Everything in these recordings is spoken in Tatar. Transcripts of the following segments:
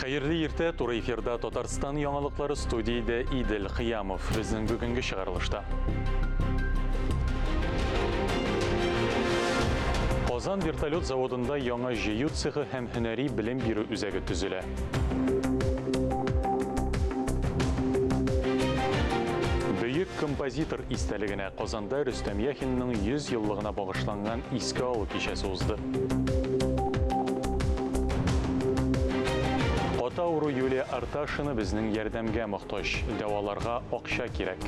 Хәерле иртә, туры эфирда Татарстан яңалыклары, студиядә Идел Кыямов. Безнең бүгенге чыгарылышта. Казан вертолет заводында яңа җыю цехы һәм һөнәри белем бирү үзәге төзелә. Бөек композитор истәлегенә Казанда Рөстәм Яхинның 100 еллыгына багышланган искә алу кичәсе узды. Каты авыру Юлия Арташина безнең ярдәмгә мохтаҗ. Дәваларга акча кирәк.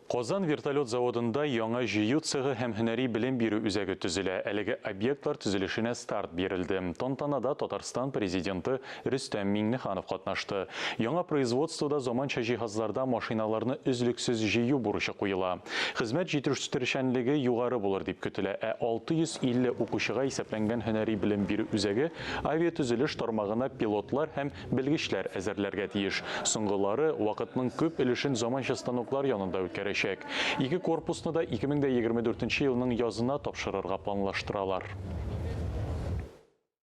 Казан вертолет заводында яңа җыю цехы һәм һөнәри белем бирү үзәге төзелә. Әлеге объектлар төзелешенә старт бирелде. Тантанада Татарстан Президенты Рөстәм Миңнеханов катнашты. Яңа производствода заманча җиһазларда машиналарны өзлексез җыю бурычы куела. Хезмәт җитештерүчәнлеге югары булыр дип көтелә. Ә 650 укучыга исәпләнгән һөнәри белем бирү үзәге авиатөзелеш тармагына пилотлар һәм Белгечләр әзерләргә тиеш. Соңгылары вакытның күп өлешен заманча станоклар янында үткәрәчәк. Ике корпусны да 2024 елның язына тапшырырга планлаштыралар.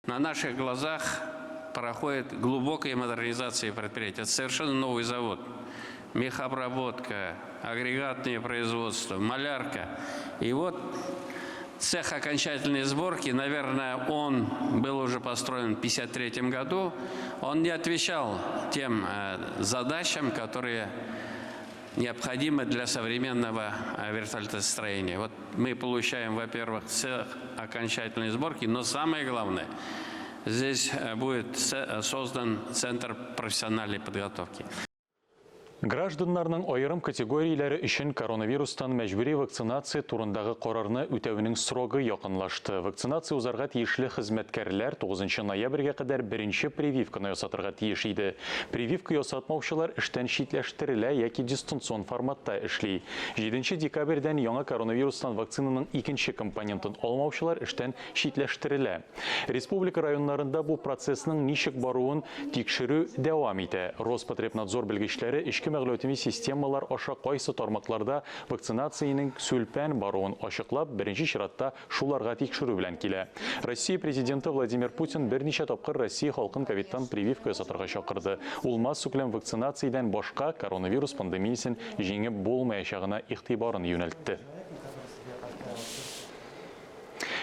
На наших глазах проходит глубокая модернизация предприятия. Это совершенно новый завод. Мехобработка, агрегатное производство, малярка. И вот цех окончательной сборки, наверное, он был уже построен в 1953 году. Он не отвечал тем задачам, которые необходимы для современного вертолетостроения. Вот мы получаем, во-первых, цех окончательной сборки, но самое главное, здесь будет создан центр профессиональной подготовки. Гражданнарның аерым категорияләре өчен коронавирустан мәҗбүри вакцинация турындагы карарны үтәүнең срогы якынлашты. Вакцинация узарга тиешле хезмәткәрләр 9 ноябрьгә кадәр беренче прививканы ясатырга тиеш иде. Прививка ясатмаучылар эштән читләштерелә яки дистанцион форматта эшли. 7 декабрьдән яңа коронавирустан вакцинаның икенче компонентын алмаучылар эштән читләштерелә. Республика районнарында бу процессның ничек баруын тикшерү дәвам итә. Роспотребнадзор белгечләре эчке мәгълүмати системалар аша кайсы тармакларда вакцинациянең сүлпән баруын ачыклап, беренче чиратта шуларга тикшерү белән килә. Россия Президенты Владимир Путин берничә тапкыр Россия халкын ковидтан прививка ясатырга чакырды. Ул массакүләм вакцинациядән башка коронавирус пандемиясен җиңеп булмаячагына игътибарын юнәлтте.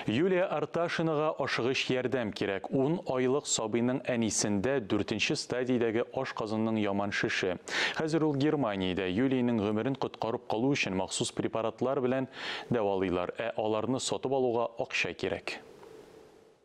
Юлия Арташинага ашыгыч ярдәм кирәк. Ун айлык сабыйның әнисендә дүртенче стадиядәге ашказанының яман шеше. Хәзер ул Германиядә. Юлиянең гомерен коткарып калу өчен махсус препаратлар белән дәвалыйлар. Ә аларны сатып алуга акча кирәк.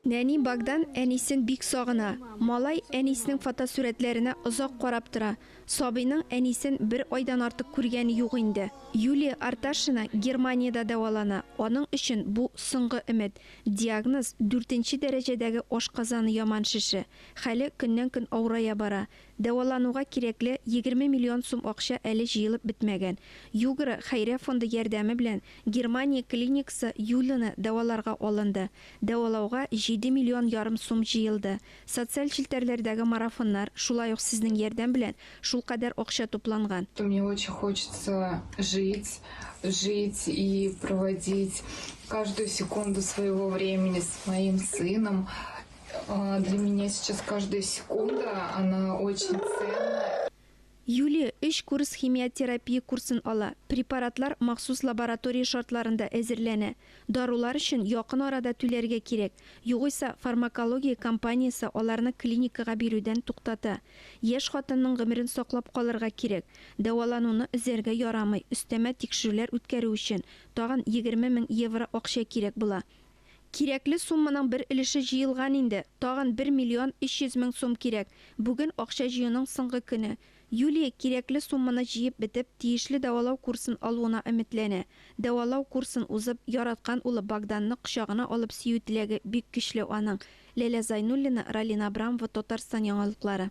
Нәни Богдан әнисен бик сагына. Малай әнисенең фотосурәтләренә озак карап тора. Сабыйның әнисен бер айдан артык күргәне юк инде. Юлия Арташина Германиядә дәвалана. Аның өчен бу соңгы өмет. Диагноз, дүртенче дәрәҗәдәге ашказаны яман шеше. Хәле көннән-көн авырая бара. Дәвалануга кирәкле 20 миллион сум акча әле җыелып бетмәгән. Югра хәйрия фонды ярдәме белән Германия клиникасы Юляны дәваларга алынды. Дәвалауга 7 миллион ярым сум җыелды. Социаль челтәрләрдәге марафоннар, шулай ук сезнең ярдәм белән шулкадәр акча тупланган. Мне очень хочется жить, жить и проводить каждую секунду своего времени с моим сыном. Для меня сейчас каждая секунда, она очень ценная. Юлия өч курс химиотерапия курсын ала. Препаратлар махсус лаборатория шартларында әзерләнә. Дарулар өчен якын арада түләргә кирәк. Югыйсә, фармакология компаниясе аларны клиникага бирүдән туктата. Яшь хатынның гомерен саклап калырга кирәк. Дәвалануны өзәргә ярамый, өстәмә тикшерүләр үткәрү өчен тагын 20 мең евро акча кирәк була. Кирәкле сумманың бер өлеше җыелган инде, тагын бер миллион 300 мең сум кирәк. Бүген акча җыюның соңгы көне. Юлия кирәкле сумманы җыеп бетеп, тиешле дәвалау курсын алуына өметләнә. Дәвалау курсын узып, яраткан улы Богданны кочагына алып сөю теләге бик көчле аның. Ләлә Зайнуллина, Ралина Абрамова, Татарстан яңалыклары.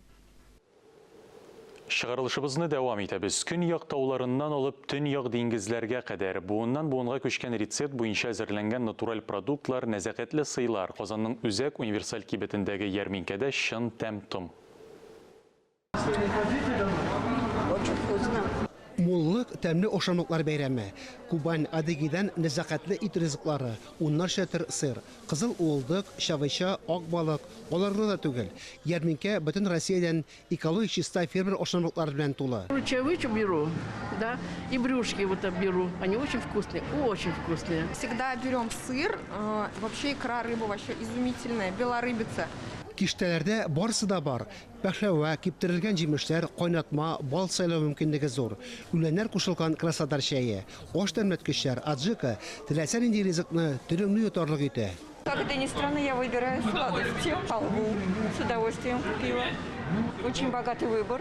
Чыгарылышыбызны дәвам итәбез. Көньяк тауларыннан алып төньяк диңгезләргә кадәр буыннан-буынга күчкән рецепт буенча әзерләнгән натураль продуктлар, нәзакәтле сыйлар Казанның үзәк универсаль кибетендәге ярминкәдә чын тәм-том. Муллык, тәмле ашамлыклар бәйрәме. Кубань, Адыгейдан нәзакәтле ит ризыклары, уннарча төр сыр, кызыл уылдык, чавыча, ак балык, алар гына да түгел. Ярминкә бөтен Россиядән Экологик чиста фермер ашамлыклары белән тулы. Чавычу беру, да, и брюшки вот беру. Они очень вкусные, очень вкусные. Всегда берем сыр, вообще икра рыба вообще изумительная, белорыбица. Киштәләрдә барысы да бар. Пәхләвә, киптерелгән җимешләр, кайнатма, бал сайлау мөмкинлеге зур. Үләннәр кушылган Краснодар чәе, аш тәмләткечләр, аджика теләсә нинди ризыкны телеңне йотарлык итә. Как это ни странно, я выбираю сладости. Халву с удовольствием купила. Очень богатый выбор.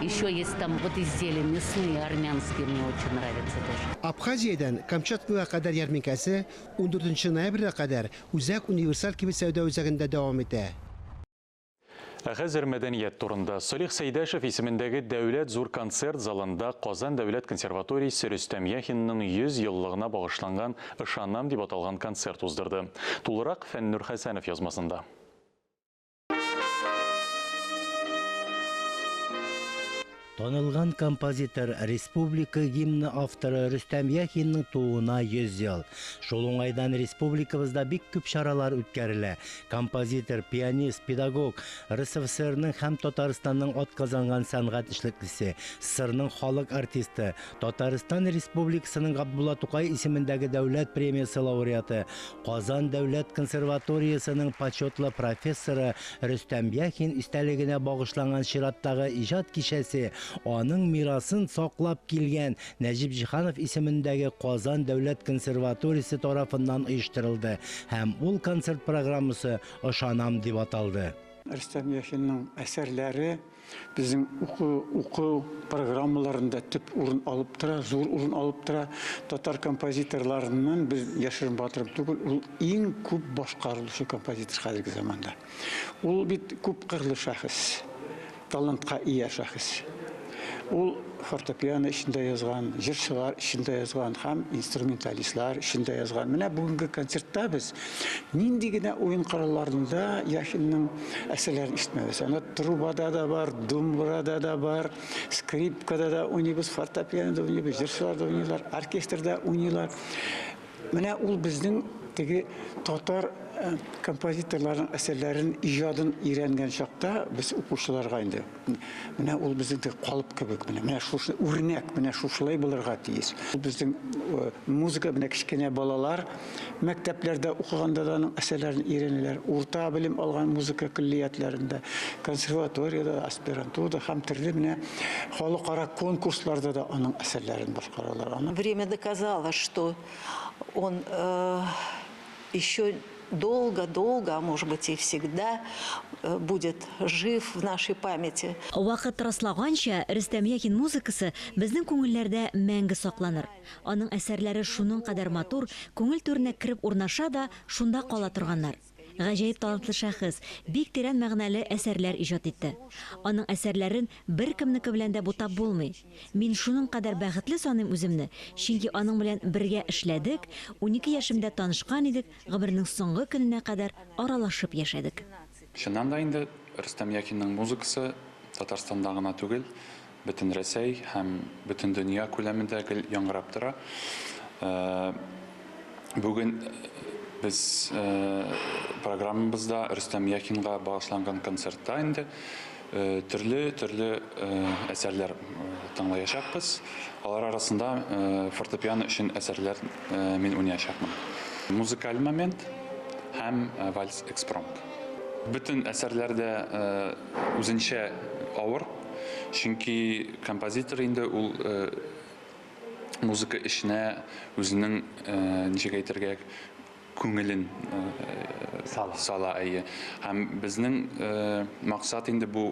Еще есть там вот изделия мясные, армянские, мне очень нравятся тоже. Абхазиядән Камчаткага кадәр ярминкәсе ундүртенче ноябрьгә кадәр Үзәк универсаль кибет сәүдә үзәгендә дәвам итә. Ә хәзер мәдәният турында. Салих Сәйдәшев исемендәге Дәүләт зур концерт залында Казан дәүләт консерваториясе Рөстәм Яхинның 100 еллыгына багышланган Ышанам дип аталган концерт уздырды. Тулырак Фәннүр Хәсәнов язмасында. Танылган композитор, республика гимны авторы Рөстәм Яхинның тууына 100 ел. Шул уңайдан республикабызда бик күп чаралар үткәрелә. Композитор, пианист, педагог, РСФСРның һәм Татарстанның атказанган сәнгать эшлеклесе, СССРның халык артисты, Татарстан Республикасының Габдулла Тукай исемендәге дәүләт премиясе лауреаты, Казан дәүләт консерваториясенең почетлы профессоры Рөстәм Яхин истәлегенә багышланган чираттагы иҗат кичәсе аның мирасын саклап килгән Нәҗип Җиһанов исемендәге Казан дәүләт консерваториясе тарафыннан оештырылды һәм ул концерт программасы Ышанам дип аталды. Рөстәм Яхинның әсәрләре безнең уку, уку программаларында төп урын алып тора, зур урын алып тора. Татар композиторларыннан без яшерен батырып түгел, ул иң күп башкарылучы композитор хәзерге заманда. Ул бит күпкырлы шәхес, талантка ия шәхес. Ул фортепиано өчен дә язган, җырчылар өчен дә язган һәм инструменталистлар өчен дә язган. Менә бүгенге концертта без нинди генә уен коралларында Яхинның әсәрләрен ишетмәбез. Анда трубада да бар, думбрада да бар, скрипкада да уйныйбыз, фортепианода уйныйбыз, җырчылар да уйныйлар, оркестрда уйныйлар. Менә ул безнең теге татар э, композиторларының әсәрләрен, иҗадын өйрәнгән чакта без укучыларга инде менә ул безнең теге калып кебек, менә менә шушы үрнәк, менә шушылай булырга тиеш. Ул безнең э, музыка менә кечкенә балалар мәктәпләрдә укыганда да аның әсәрләрен өйрәнәләр. Урта белем алган музыка көллиятләрендә, консерваториядә, аспирантурада һәм төрле менә халыкара конкурсларда да аның әсәрләрен башкаралар. Аны Время доказало, что он э, еще долго-долго, а может быть и всегда э, будет жив в нашей памяти. Вакыт раслаганча, Рөстәм Яхин музыкасы безнең күңелләрдә мәңге сакланыр. Аның әсәрләре шуның кадәр матур, күңел түренә кереп урнаша да, шунда кала торганнар. Гаҗәеп талантлы шәхес, бик тирән мәгънәле әсәрләр иҗат итте. Аның әсәрләрен беркемнеке белән дә бутап булмый. Мин шуның кадәр бәхетле саныйм үземне, чөнки аның белән бергә эшләдек, унике яшемдә танышкан идек, гомернең соңгы көненә кадәр аралашып яшәдек. Чыннан да инде Рөстәм Яхинның музыкасы Татарстанда гына түгел, бөтен Рәсәй һәм бөтен дөнья күләмендә гел яңгырап тора. Бүген без программабызда Рөстәм Яхинга багышланган концертта инде төрле-төрле әсәрләр тыңлаячакбыз. Алар арасында фортепиано өчен әсәрләр мин уйнаячакмын. Музыкаль момент һәм вальс экспромт. Бөтен әсәрләр дә үзенчә авыр, чөнки композитор инде ул музыка эченә үзенең, ничек әйтергә, күңелен сала, әйе. Һәм безнең максат инде бу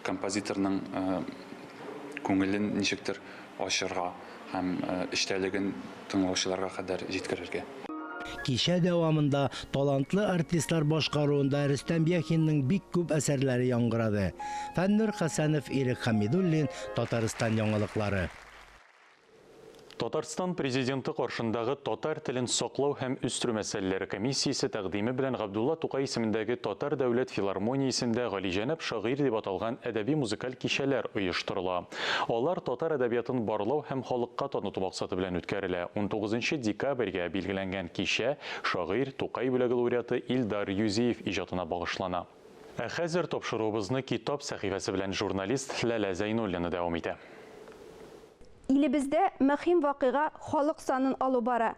композиторның күңелен ничектер ачырга һәм эчтәлеген тыңлаучыларга кадәр җиткерергә. Кичә дәвамында талантлы артистлар башкаруында Рөстәм Яхинның бик күп әсәрләре яңгырады. Фәннур Хәсәнов, Ирек Хәмидуллин, Татарстан яңалыклары. Татарстан Президенты каршындагы татар телен саклау һәм үстерү мәсьәләләре комиссиясе тәкъдиме белән Габдулла Тукай исемендәге Татар дәүләт филармониясендә Галиҗәнап шагыйрь дип аталган әдәби-музыкаль кичәләр оештырыла. Алар татар әдәбиятын барлау һәм халыкка таныту максаты белән үткәрелә. 19 декабрьгә билгеләнгән кичә шагыйрь, Тукай бүләге лауреаты Илдар Юзеев иҗатына багышлана. Ә хәзер тапшыруыбызны Китап сәхифәсе белән журналист Ләлә Зәйнуллина дәвам итә. Илебездә мөһим вакыйга, халык санын алу бара.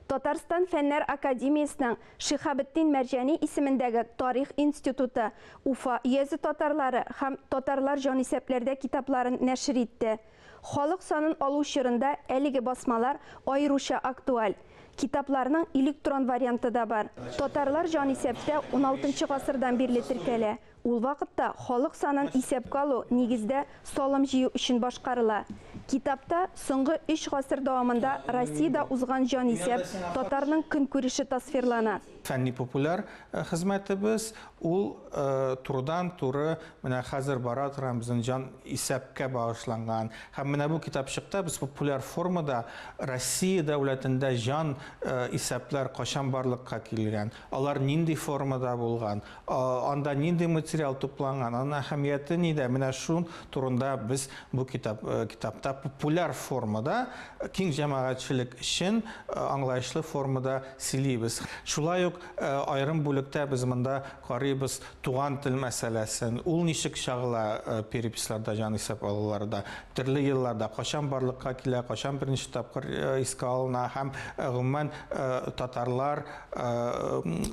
Татарстан Фәннәр академиясенең Шиһабетдин Мәрҗани исемендәге Тарих институты Уфа өязе татарлары һәм Татарлар җанисәпләрдә китапларын нәшер итте. Халык санын алу чорында әлеге басмалар аеруча актуаль. Китапларның электрон варианты да бар. Татарлар җанисәптә уналтынчы гасырдан бирле теркәлә. Ул вакытта халык санын исәпкә алу, нигездә, салым җыю өчен башкарыла. Китапта соңгы өч гасыр дәвамында Россиядә узган җанисәп, татарның көнкүреше тасвирлана. Фәнни-популяр хезмәтебез ул турыдан-туры менә хәзер бара торган безнең җан исәпкә багышланган. Һәм менә бу китапчыкта без популяр формада Россия дәүләтендә җан исәпләр кайчан барлыкка килгән, алар нинди формада булган, Анда нинди материал тупланган, аның әһәмияте нидә? Менә шул турында без бу китап, китапта популяр формада, киң җәмәгатьчелек өчен аңлаешлы формада сөйлибез. Шулай ук аерым бүлектә без монда карыйбыз туган тел мәсьәләсен, ул ничек чагыла переписьларда, җанисәп алуларда, төрле елларда, кайчан барлыкка килә, кайчан беренче тапкыр искә алына һәм гомумән татарлар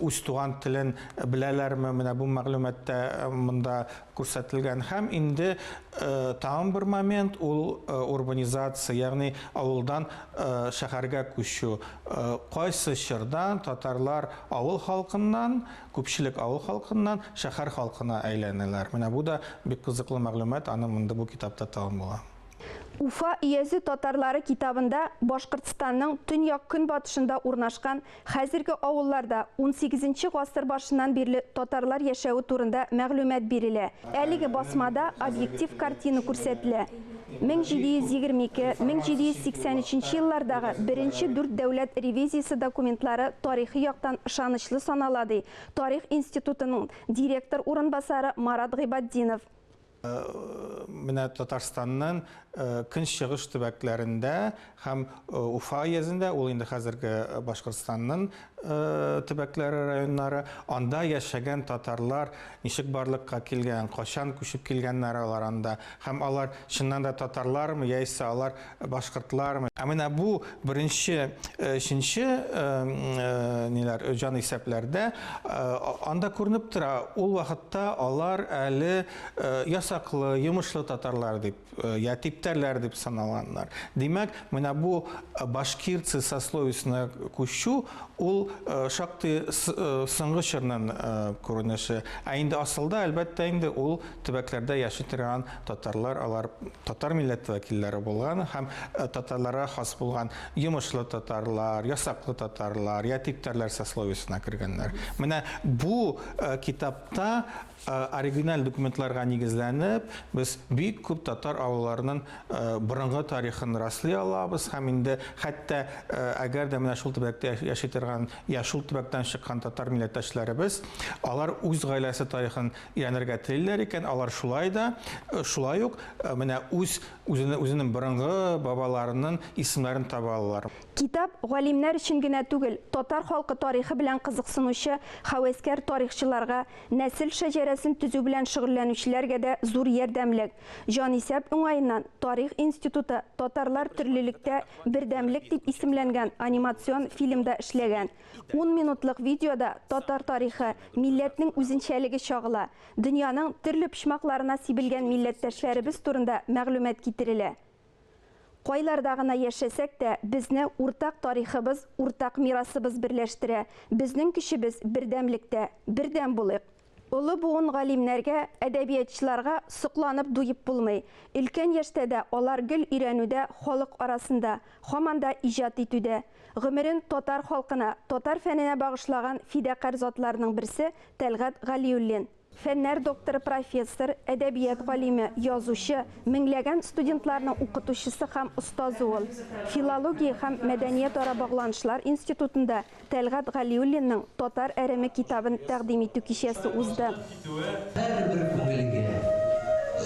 үз туган телен беләләрме, менә бу мәгълүмат та монда күрсәтелгән. Һәм инде тагын бер момент, ул урбанизация, ягъни авылдан шәһәргә күчү. Кайсы чордан татарлар авыл халкыннан, күпчелек авыл халкыннан шәһәр халкына әйләнәләр. Менә бу да бик кызыклы мәгълүмат, аны монда бу китапта тагын була. Уфа өязе татарлары китабында Башкортстанның төньяк-көнбатышында урнашкан хәзерге авылларда унсигезенче гасыр башыннан бирле татарлар яшәве турында мәгълүмат бирелә. Әлеге басмада объектив картина күрсәтелә. 1722, 1783 еллардагы беренче дүрт дәүләт ревизиясе документлары тарихи яктан ышанычлы санала, ди Тарих институтының директор урынбасары Марат Гыйбатдинов. Менә Татарстанның көнчыгыш төбәкләрендә һәм Уфа өязендә, ул инде хәзерге Башкортстанның төбәкләре, районнары, анда яшәгән татарлар ничек барлыкка килгән, кайчан күчеп килгәннәр алар анда, һәм алар чыннан да татарлармы, яисә алар башкортлармы? Ә менә бу беренче, өченче ниләр, җанисәпләрдә анда күренеп тора, ул вакытта алар әле ясаклы, йомышлы татарлар дип, я типтәрләр дип саналганнар. Димәк, менә бу башкирцы сословиесенә күчү, ул шактый соңгы чорның күренеше. Ә инде асылда, әлбәттә инде, ул төбәкләрдә яши торган татарлар, алар татар милләте вәкилләре булган һәм татарларга хас булган йомышлы татарлар, ясаклы татарлар, я типтәрләр сословиесенә кергәннәр. Менә бу китапта оригиналь документларга нигезләнеп, без бик күп татар авылларының борынгы тарихын раслый алабыз һәм инде хәтта әгәр дә менә шул төбәктә яши торган я шул төбәктән чыккан татар милләттәшләребез, алар үз гаиләсе тарихын өйрәнергә телиләр икән, алар шулай да, шулай ук менә үз үзене үзенең борынгы бабаларының исемнәрен таба алалар. Китап галимнәр өчен генә түгел, татар халкы тарихы белән кызыксынучы һәвәскәр тарихчыларга, нәсел шәҗәрәсен төзү белән шөгыльләнүчеләргә дә зур ярдәмлек. Җанисәп уңаеннан Тарих институты Татарлар төрлелектә бердәмлек дип исемләнгән анимацион фильм да эшләгән. Ун минутлык видеода татар тарихы, милләтнең үзенчәлеге чагыла, дөньяның төрле почмакларына сибелгән милләттәшләребез турында мәгълүмат китерелә. Кайларда гына яшәсәк тә, безне уртак тарихыбыз, уртак мирасыбыз берләштерә. Безнең көчебез, бердәмлектә. Бердәм булыйк! Олы буын галимнәргә, әдәбиятчыларга сокланып дуеп булмый. Өлкән яшьтә дә алар гел өйрәнүдә, халык арасында, һаман да иҗат итүдә. Гомерен татар халкына, татар фәненә багышлаган фидакарь затларның берсе, Тәлгать Галиуллин. Фәннәр докторы, профессор, әдәбият галиме, язучы, меңләгән студентларның укытучысы һәм остазы ул. Филология һәм мәдәниятара багланышлар институтында Тәлгать Галиуллинның Татар әреме китабын тәкъдим итү кичәсе узды. Һәрбер күңелгә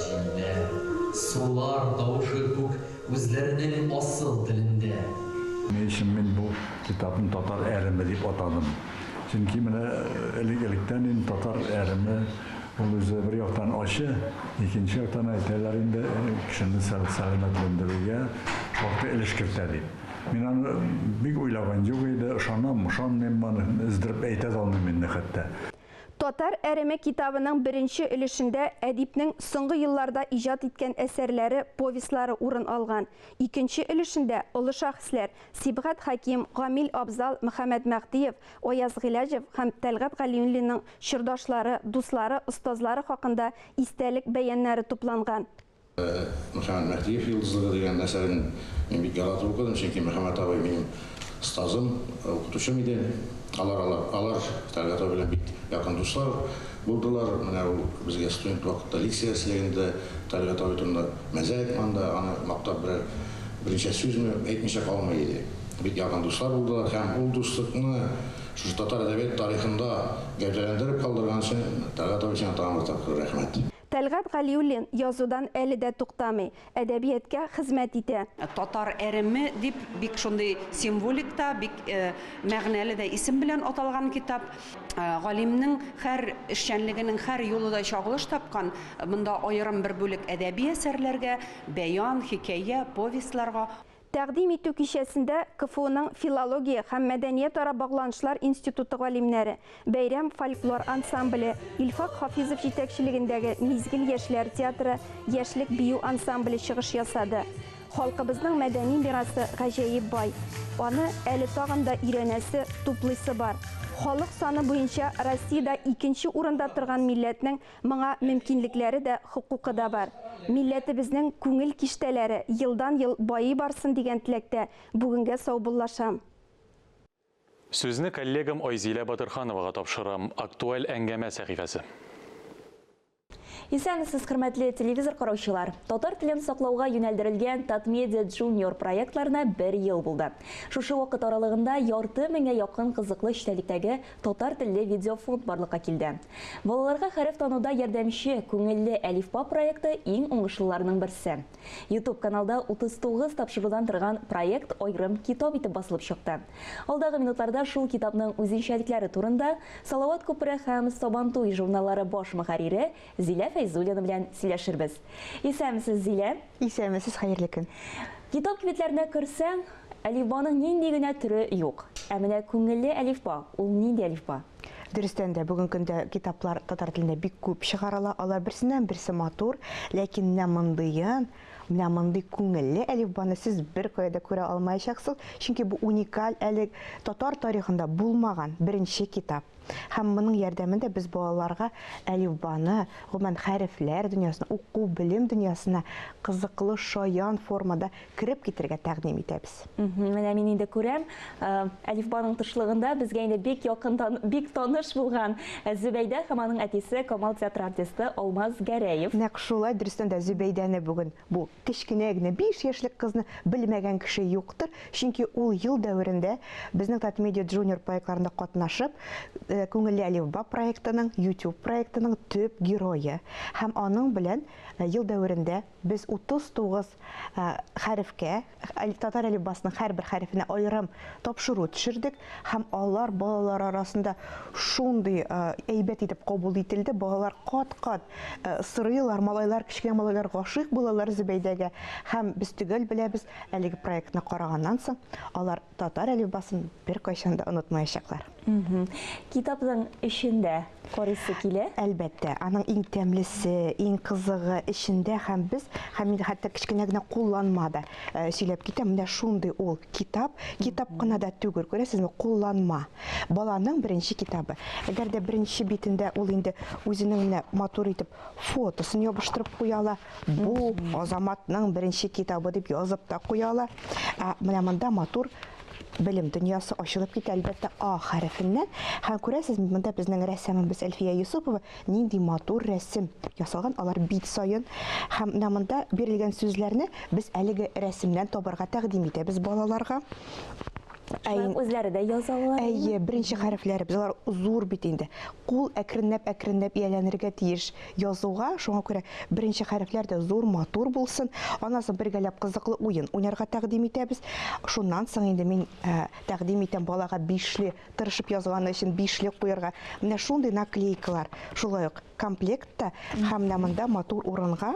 җилләр, сулар тавышы күк үзләренең асыл телендә. Ни өчен мин бу китапны Татар әреме дип атадым? Чөнки менә элек-электән инде татар әреме ул үзе бер яктан ачы, икенче яктан әйтәләр инде кешене сәламәтләндерүгә шактый өлеш кертә дип. Мин аны бик уйлаган юк иде, ышанам, ышанмыйм аны, өздереп әйтә дә алмыйм инде хәтта. Татар әреме китабының беренче өлешендә әдипнең соңгы елларда иҗат иткән әсәрләре, повестьлары урын алган. Икенче өлешендә олы шәхесләр Сибгат Хәким, Гамил Абзал, Мөхәммәт Мәһдиев, Аяз Гыйләҗев һәм Тәлгать Галиуллинның чордашлары, дуслары, остазлары хакында истәлек бәяннары тупланган. Мөхәммәт Мәһдиев йолдызлыгы дигән әсәрен мин бик яратып укыдым, чөнки Мөхәммәт абый минем остазым, укытучым иде. Алар, алар, алар Тәлгать абый белән бик якын дуслар булдылар. Менә ул безгә студент вакытта лекция эшләгәндә Тәлгать абый турында мәзәк анда аны мактап берәр берничә сүзме әйтмичә калмый иде. Бик якын дуслар булдылар һәм ул дуслыкны шушы татар әдәбият тарихында гәүдәләндереп калдырган өчен Тәлгать абый сиңа тагын бер тапкыр рәхмәт. Тәлгать Галиуллин язудан әле дә туктамый, әдәбияткә хезмәт итә. Татар әреме дип бик шундый символик та, бик мәгънәле дә исем белән аталган китап. Галимнең һәр эшчәнлегенең һәр юлы да чагылыш тапкан. Монда аерым бер бүлек әдәби әсәрләргә, бәян, хикәя, повестьларга. Тәкъдим итү кичәсендә КФУның Филология һәм мәдәниятара багланышлар институты галимнәре, Бәйрәм фольклор ансамбле, Илфак Хафизов җитәкчелегендәге Мизгел яшьләр театры, Яшьлек бию ансамбле чыгыш ясады. Халкыбызның мәдәни мирасы гаҗәеп бай. Аны әле тагын да өйрәнәсе, туплыйсы бар. Халык саны буенча Россиядә икенче урында торган милләтнең Моңа мөмкинлекләре дә, хокукы да бар. Милләтебезнең күңел киштәләре елдан-ел байый барсын дигән теләктә бүгенгә саубуллашам. Сүзне коллегам Айзилә Батырхановага тапшырам. Актуаль әңгәмә сәхифәсе. Исәнмесез, хөрмәтле телевизор караучылар! Татар телен саклауга юнәлдерелгән Татмедиа Junior проектларына бер ел булды. Шушы вакыт аралыгында ярты меңгә якын кызыклы эчтәлектәге татар телле видеофонд барлыкка килде. Балаларга хәреф тануда ярдәмче Күңелле әлифба проекты иң уңышлыларның берсе. YouTube каналда 39 тапшырудан торган проект аерым китап итеп басылып чыкты. Алдагы минутларда шул китапның үзенчәлекләре турында Салават күпере һәм Сабантуй журналлары баш мөхәррире Зилә Фәйзуллина белән сөйләшербез. Исәнмесез, Зилә! Исәнмесез, хәерле көн! Китап кибетләренә керсәң, әлифбаның нинди генә төре юк. Ә менә күңелле әлифба, ул нинди әлифба? Дөрестән дә, бүгенге көндә китаплар татар телендә бик күп чыгарыла. Алар берсеннән-берсе матур, ләкин менә мондыен, менә мондый күңелле әлифбаны сез беркая да күрә алмаячаксыз, чөнки бу уникаль, әле татар тарихында булмаган беренче китап. Һәм моның ярдәмендә без балаларга әлифбаны, гомумән, хәрефләр дөньясына, уку, белем дөньясына кызыклы, шаян формада кереп китергә тәкъдим итәбез. Менә мин инде күрәм, әлифбаның тышлыгында безгә инде бик якын, бик таныш булган Зөбәйдә һәм аның әтисе Камал театры артисты Алмаз Гәрәев. Нәкъ шулай, дөрестән дә, Зөбәйдәне бүген бу кечкенә генә 5 яшьлек кызны белмәгән кеше юктыр, чөнки ул ел дәверендә безнең Татмедиа Junior проектларында катнашып, Күңелле әлифба проектының, YouTube проектының төп герое. Һәм аның белән ел дәверендә без 39 хәрефкә, татар әлифбасының һәрбер хәрефенә аерым тапшыру төшердек, һәм алар балалар арасында шундый әйбәт итеп кабул ителде, балалар кат-кат сорыйлар, малайлар, кечкенә малайлар гашыйк булалар Зөбәйдәгә, һәм без төгәл беләбез, әлеге проектны караганнан соң алар татар әлифбасын беркайчан да онытмаячаклар. Китапның эчендә карыйсы килә. Әлбәттә, аның иң тәмлесе, иң кызыгы эчендә һәм без, һәм инде хәтта кечкенә генә кулланма да сөйләп китәм. Менә шундый ул китап, китап кына да түгел, күрәсезме, кулланма. Баланың беренче китабы. Әгәр дә беренче битендә ул инде үзенең менә матур итеп фотосын ябыштырып куя ала. Бу Азаматның беренче китабы дип язып та куя ала. Ә менә монда матур белем дөньясы ачылып китә, әлбәттә, А хәрефеннән. Һәм күрәсез, монда безнең рәссамыбыз Әлфия Юсупова нинди матур рәсем ясалган, алар бит саен. Һәм менә монда бирелгән сүзләрне без әлеге рәсемнән табарга тәкъдим итәбез балаларга. Шулай ук үзләре дә яза алалар. Әйе, беренче хәрефләре, без алар зур бит инде. Кул әкренләп-әкренләп ияләнергә тиеш язуга, шуңа күрә беренче хәрефләр дә зур, матур булсын. Аннан соң бергәләп кызыклы уен уйнарга тәкъдим итәбез. Шуннан соң инде мин тәкъдим итәм балага бишле, тырышып язганы өчен бишле куярга. Менә шундый наклейкалар шулай ук комплектта һәм менә монда матур урынга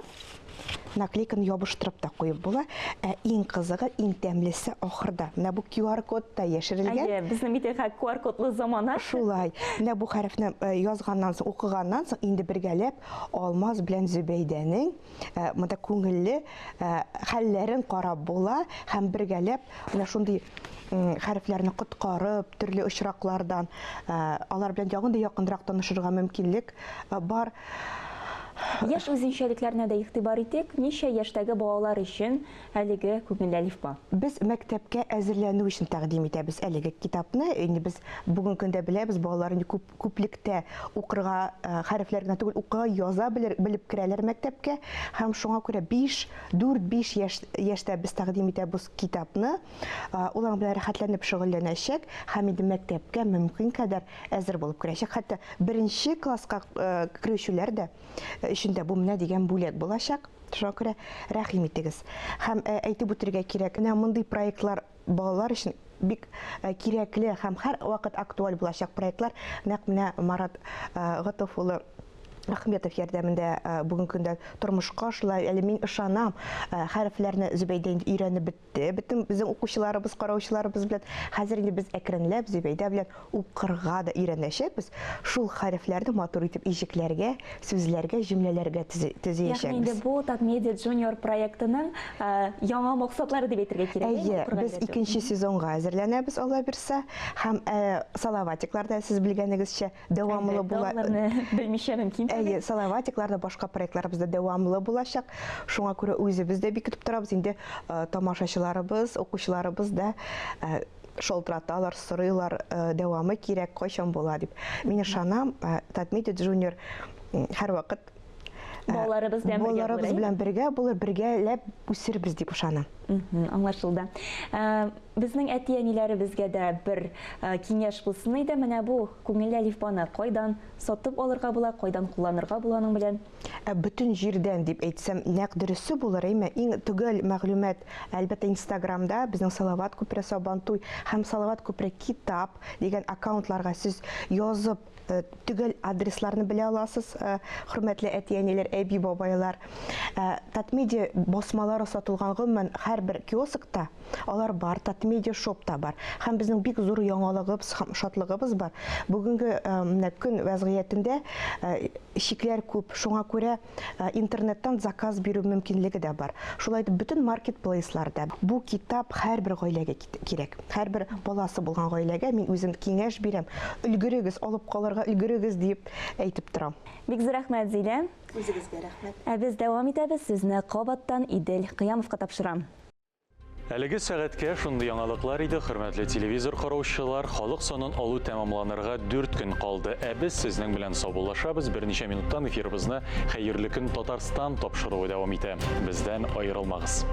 наклейканы ябыштырып та куеп була. Ә иң кызыгы, иң тәмлесе ахырда. Менә бу QR-код та яшерелгән. Әйе, безнең бит әле QR-кодлы замана. Шулай. Менә бу хәрефне э, язганнан соң, укыганнан соң инде бергәләп Алмаз белән Зөбәйдәнең э, монда күңелле э, хәлләрен карап була һәм бергәләп менә шундый хәрефләрне коткарып, төрле очраклардан алар белән ягын да якынрак танышырга мөмкинлек бар. Яшь үзенчәлекләренә дә игътибар итик. Ничә яшьтәге балалар өчен әлеге күңелле әлифба? Без мәктәпкә әзерләнү өчен тәкъдим итәбез әлеге китапны. Инде без бүгенге көндә беләбез, балалар инде күп күплектә укырга, хәрефләр генә түгел, укыга, яза белер, белеп керәләр мәктәпкә. Һәм шуңа күрә 5, 4, 5 яшь, яшьтә без тәкъдим итәбез китапны. Ул аның белән рәхәтләнеп шөгыльләнәчәк һәм инде мәктәпкә мөмкин кадәр әзер булып керәчәк. Хәтта беренче класска керүчеләр дә өчен дә бу менә дигән бүләк булачак. Шуңа күрә рәхим итегез. Һәм әйтеп үтергә кирәк, менә мондый проектлар балалар өчен бик кирәкле һәм һәрвакыт актуаль булачак проектлар нәкъ менә Марат Готов улы Ахметов ярдәмендә бүгенге көндә тормышка ашыла. Әле мин ышанам, хәрефләрне Зөбәйдә инде өйрәнеп бетте. Бөтен безнең укучыларыбыз, караучыларыбыз белән. Хәзер инде без әкренләп Зөбәйдә белән укырга да өйрәнәчәкбез. Шул хәрефләрне матур итеп иҗекләргә, сүзләргә, җөмләләргә төзиячәкбез. Ягъни инде бу Татмедиа Junior проектының яңа максатлары дип әйтергә кирәк, әйе? Әйе, без икенче сезонга әзерләнәбез, Алла бирса. Һәм Салаватиклар да, сез белгәнегезчә, дәвамлы була. Әлбәттә, аларны белмичә мөмкин түгел. Әйе, Салаватиклар да, башка проектларыбыз да дәвамлы булачак. Шуңа күрә үзебез дә бик көтеп торабыз. Инде тамашачыларыбыз, укучыларыбыз да шалтыраталар, сорыйлар, дәвамы кирәк, кайчан була дип. Мин ышанам, Татмедиа Junior һәрвакыт балаларыбыз белән бергә балаларыбыз белән бергә булыр, бергәләп үсербез дип ышанам. Аңлашылды. Безнең әти-әниләребезгә дә бер киңәш булсын иде. Менә бу күңелле әлифбаны кайдан сатып алырга була, кайдан кулланырга була аның белән? Ә бөтен җирдән дип әйтсәм, нәкъ дөресе булыр, әйме? Иң төгәл мәгълүмат, әлбәттә, Инстаграмда безнең Салават күпере Сабантуй һәм Салават күпере китап дигән аккаунтларга сез язып, төгәл адресларны белә аласыз, хөрмәтле әти-әниләр, әби-бабайлар. Татмедиа басмалары сатылган гомумән һәрбер киоскта алар бар, Татмедиа шоп та бар. Һәм безнең бик зур яңалыгыбыз һәм шатлыгыбыз бар. Бүгенге менә көн вәзгыятендә Чикләр күп, шуңа күрә интернеттан заказ бирү мөмкинлеге дә бар. Шулай итеп, бөтен маркетплейсларда бу китап һәрбер гаиләгә кирәк. Һәрбер баласы булган гаиләгә мин үзем киңәш бирәм, өлгерегез, алып калырга өлгерегез диеп әйтеп торам. Бик зур рәхмәт, Зилә. Үзегезгә рәхмәт. Ә без дәвам итәбез, сүзне кабаттан Идел Кыямовка тапшырам. Әлеге сәгатькә шундый яңалыклар иде, хөрмәтле телевизор караучылар, халык санын алу тәмамланырга 4 көн калды. Ә без сезнең белән саубуллашабыз. Берничә минуттан эфирыбызны Хәерле көн Татарстан тапшыруы дәвам итә. Бездән аерылмагыз.